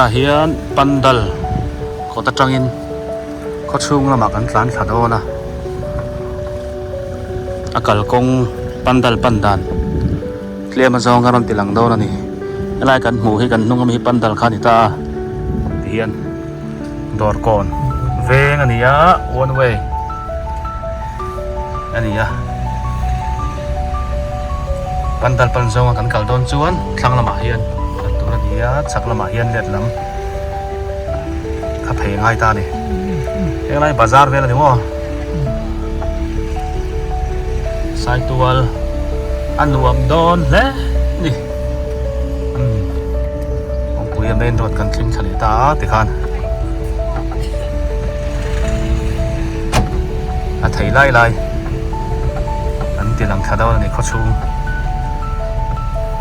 Tah hian pandal kawt atangin khawchhung lamah kan tlan thla dawn a, a kalkawng pandal pan dan tlem azawng a rawn ti lang dawn a ni. Helai kan hmuh hi kan hnung ami hi pandal kha a ni ta a tihian dawrkawn veng a ni a one way a ni a pandal pan zawnga kan kal dawn chuan thlang lamah hian kal tur a ni a chhak lamah hian let lam kha phei ngai ta a ni henglai bazar vel a ni maw saitual a nuam dawn hle a ni umm kawngpui a main road kan thleng thla leh ta a tikhan. A thei lai lai an ti lang thla dawn a ni khawchhung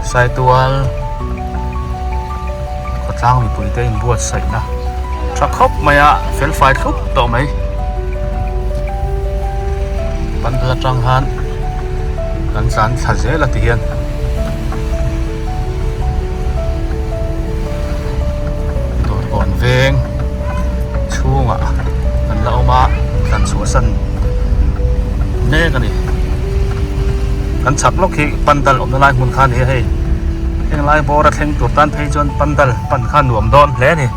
Saitual khawtlang mipui te inbuatsaihna tha khawp mai a fel fai thlup tawh mai pandal atang khan kan tlan thla zel a ti hian. Dawrkawn veng chhungah kan la awm a tlan chhuahsan mek a ni kan chhak lawk hi pandal awmna lai hmun kha a ni a hei heng lai bawr a thleng tur tan phei chuan pandal pan kha a nuam dawn hle a ni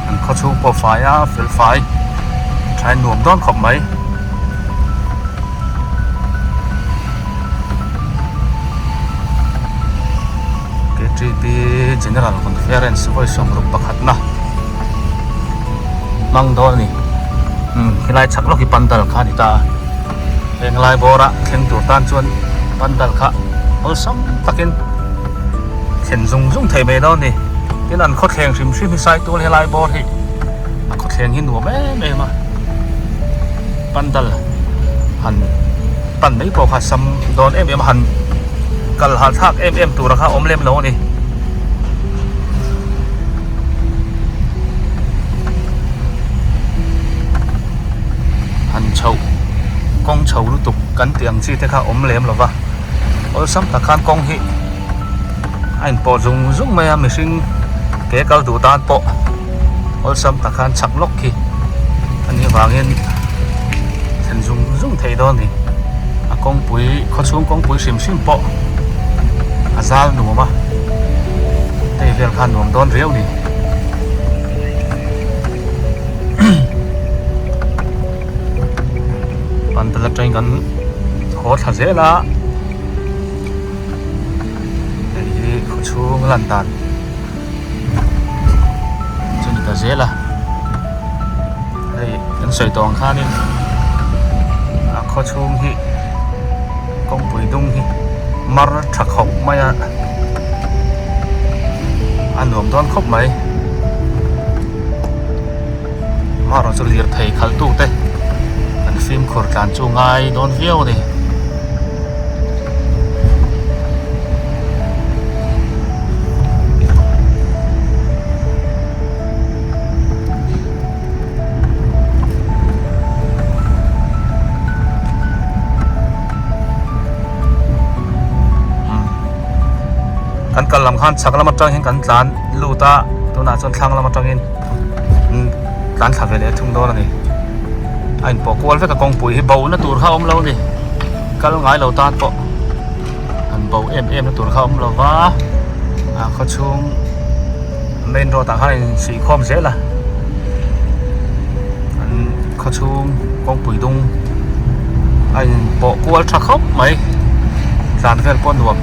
an khaw chhung pawh fai a fel fai thain nuam dawn khawp mai. Ktp General Conference vawi sawmruk pakhatna hmang dawn a ni umm helai chhak lawk hi pandal kha a ni ta a heng lai bawra thleng tur tan chuan pandal kha awlsam takin thlen zung zung thei mai dawn a ni tin an khawthleng hrim hrim hi Saitual helai bawr hi a khawthleng hi nuam em em a pandal han pan mai pawh kha sam dawn em em a han kal hal thlak em em tur kha awm lem lo a ni. Han chhoh kawng chho lutuk kan tih ang chi te kha awm lem lo va awlsam tak khan kawng hi a inpawh zung zung mai a mihring ke kal duh tan pawh awlsam tak khan chak lawk khi a nih avangin thlen zung zung thei dawn a ni a kawngpui khawchhung kawngpui hrim hrim pawh a zal nuam a hei vel khan nuam dawn riau a ni pandal atangin kan haw thla zel a hei hi khawchhung lan dan. Chu ni ta zel a hei kan sawi tawh ang khanin a khaw chhung hi kawngpui dung hi mar tha khawp mai a a nuam dawn khawp mai amaherawh chu lirthei khalh tu te an fimkhur tlan chu ngai dawn viau a ni. Kan kal lam khan chhak lam atang hian kan tlan lut a tunah chuan thlang lam atangin tlan thla ve leh thung dawn a ni a inpawh kual vek a kawngpui hi bo na tur kha a awm lo a ni kal ngai lo tan pawh. an bo em em na tur kha a awm lo va a khaw chhung main road ah khan a insuih khawm zel a an khaw chhung kawngpui dung a inpawh kual tha khawp mai tlan vel pawh a nuam.